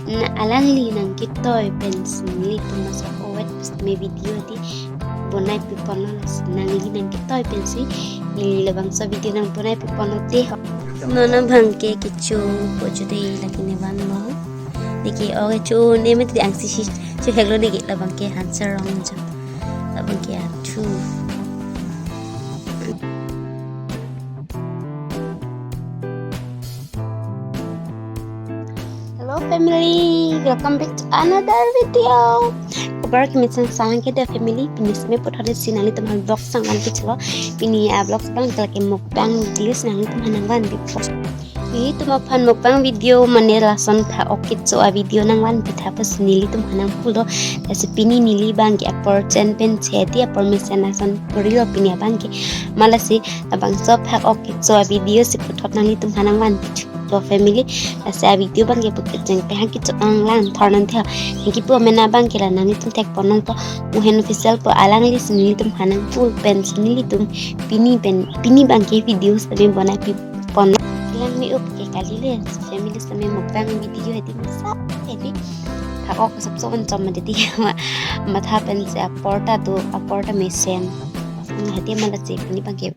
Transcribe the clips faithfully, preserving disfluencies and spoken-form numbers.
Na alangli nangketoi pensi nelitum masak owet pusitame video di bonai piponlo, lasi nangli nangketoi pensi neli labangso video nangbonai piponlo dei ho. Non abangke kecho po cho dei, lake ne vanlo. Neke oke cho ne mati angsi si cho heklo, neke labangke hanserong cho. Labangke athu. Hello family, welcome back to another video. Kabar kemesen sang ke dei family, pini seme puthot si nanglitum aphan vlog sangvan kechelo. Pini a vlog abangke lake mukbang video si nanglitum aphan nangvanpipo. Nelitum aphan mukbang video mane lason phak-ok kecho a video nangvanpi tha pusi nelitum aphan nangpulo. Lasi pini neli abangke apor chen pen che dei, apor mesen ason purilo pini abangke. Malasi labangso phak-ok kecho a video si puthot nanglitum aphan nangvanpi thulo family. Lasi a video abangke pu kecheng pehang kecho nanglang thornon dei ho. Nangkipu amen abangke la nanglitum thekpon nangpo, Mohen Official pu, alangli si nelitum aphan nangpu pensi nelitum pini pen, pini abangke video sitame bonai pipon. Lang me-up ke kali le, family sitame mukbang video hedi masa hedi. Phak-ok sop sop an chom dei, ma, matha pensi apor ta do, apor ta mesen. Hedi malasi pini abangke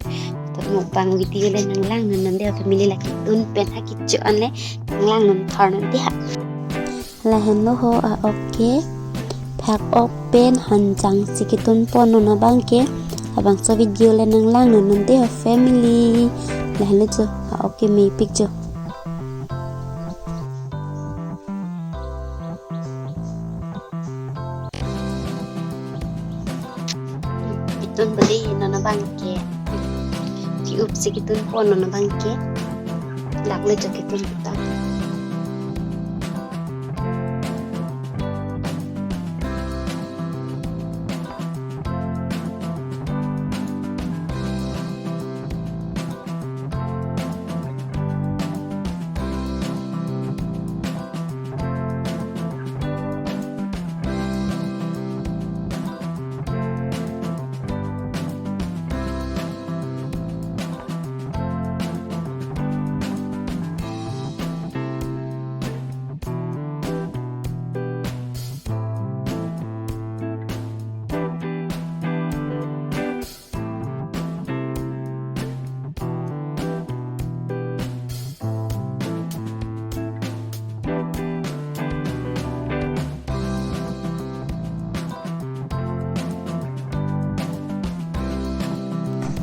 mukbang video le nanglangnon non dei family, lake tun pen ha kecho an le nanglangnon thornon dei ha. Lahenlo ho a-ok ke, phak-ok pen hanjang si ketunpon non abangke, labangso video le nanglangnon non dei ho family. Lahenlo cho, a-ok ke mepik cho. Ketun beli non abangke. Ki-up si ketunpon non abangke. Lak le cho ketun ta.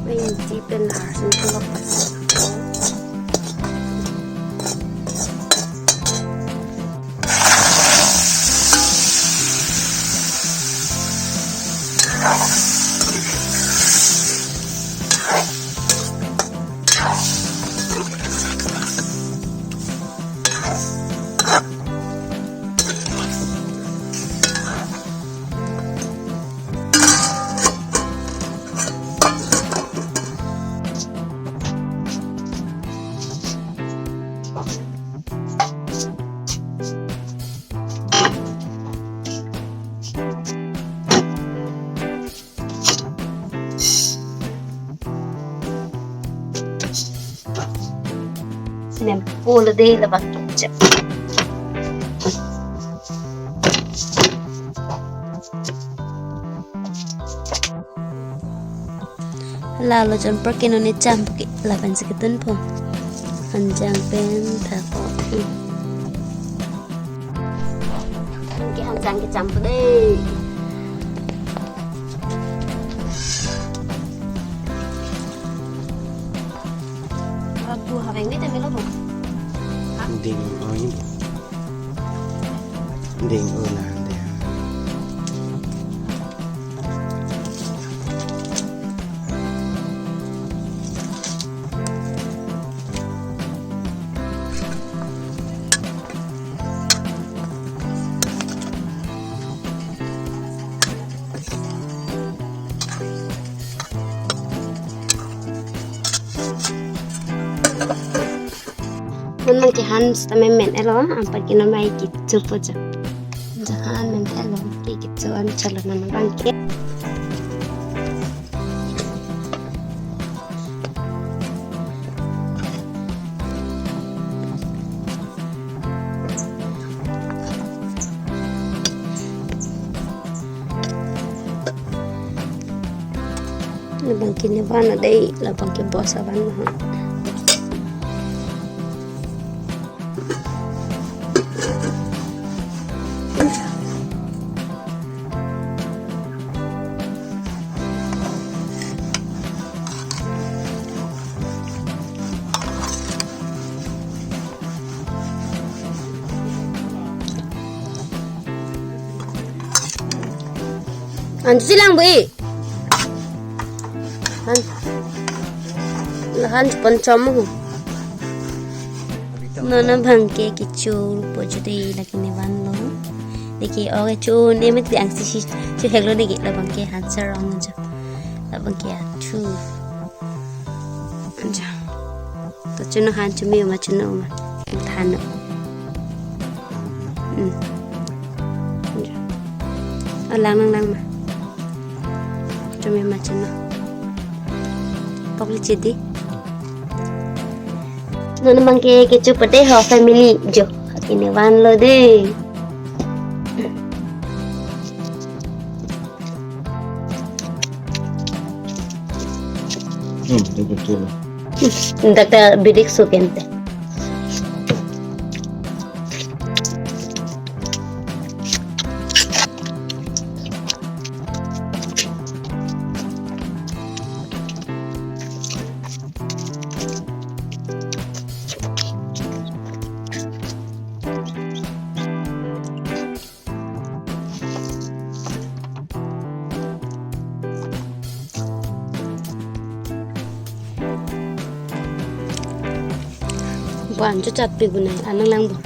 Pen deep and hard and look. Sinem polo dei labang kecha. Lalo jumper ke none champo ke lapen si ketunpo. Hanjang pen phak-ok. Ke hanjang ke champo dei. Abu habeng ni temilo bo. Ding oi. Ding oi na dei. Non abangke han sitame men-etlo, anparke non mai kecho po cho. Jahan men-etlo, ke kecho an chalo non abangke. Kini van adai labang ke boss avan ho. Anju chelang bu e. Han. La han chepon chom ho. Non abang ke kecho po ju dei, lake ne vanlo. Lake oke cho ne met ang si si chu hek lo, lake labang ke han sarong jo. Labang ke athu. Anja. To chunu han chumi ma chunu ma. Than. Hmm. Anja. Alang lang lang ma. Chumi ma chunu. Pok li chidi. Non abang ke kecho pade ho family jo. Kini vanlo dei. Hmm, betul. Dak ta bidik sukente. Wan chu chat pi gunai anang lang bo.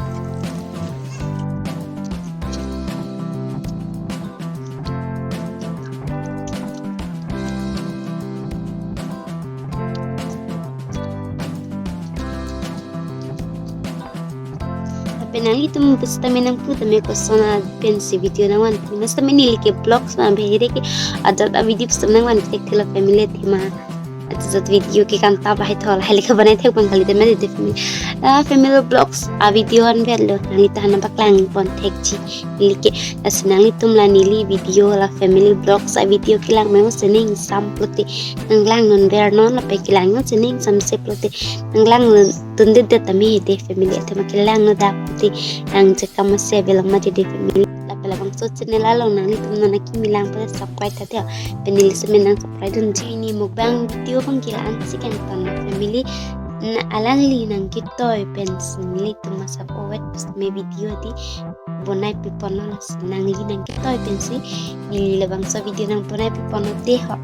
Lapen nanglitum pusitame nangpu tame koson apensi video nangvan. Pusitame neli ke vlogs ma bhere ke ajat a video pusitame nangvan thekthelo family athema. Ajat video ke kanta bahai thol hai lekha banai thek bang kali tame de family. Ah, family vlogs a video an belo nanglitum hana paklang pon thekji. Neli ke, lasi nanglitum la neli video la family vlogs a video kelang memo sening sam plote, nanglang non ber non lapen kelang non sening samse plote, nanglang non tunde det tame de family athema kelang non dak plote, nang chekam se belong ma de family. Lapen labangso channel along nanglitum non akimi lang plote subscribe tha de. Pen neli semen nang subscribe dunji. Pini mukbang video abang ke la-an si kangton family. Na alangli nang kitoi pensi nelitum masap owet pusitame video di bonai pi ponlo, lasi nangli nang kitoi pensi neli labangso video nang bonai pi ponlo de ho.